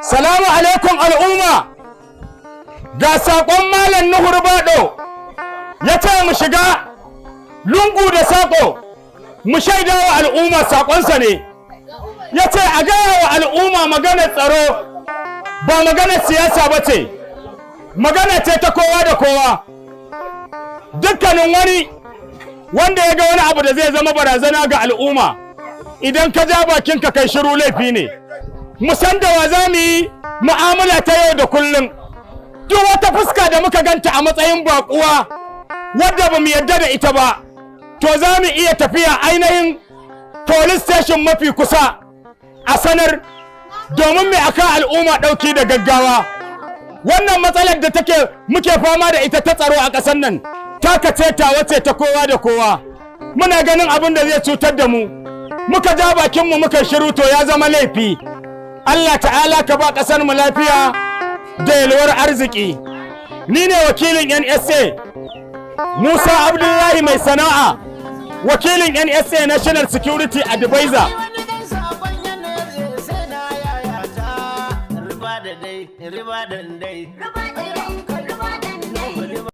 Salamu alaikum al'umma. Ga saƙon Malam Nuhu Ribadu, ya ce mu shiga lungu da saƙo mu shaida wa al'umma, saƙonsa ne. Ya ce a gaya wa al'umma, maganar tsaro ba maganar siyasa ba ce, magana ce ta kowa da kowa. Dukkanin wani wanda ya ga wani abu da zai zama barazana ga al'umma, idan ka ja bakinka kai shiru, laifi ne. Mu san da wa za mu yi mu'amala ta yau da kullum. Duk wata fuska da muka ganta a matsayin baƙuwa wadda ba mu yarda da ita ba, to za mu iya tafiya ainihin police station mafi kusa a sanar, domin mai aka al'umma ɗauki da gaggawa. Wannan matsalar da take muke fama da ita ta tsaro a ƙasar nan, taka ce, tawa ce, ta kowa da kowa. Muna ganin abin da zai cutar da mu, muka ja bakinmu muka shiru, to ya zama laifi. Allah ta'ala ka ba ƙasar mu lafiya da yalwar arziki. Ni ne wakilin NSA, Musa Abdullahi Mai Sana'a, wakilin NSA, National Security Advisor. Wani dan sakon yana sai na yayata. Riba da dai, riba da dai.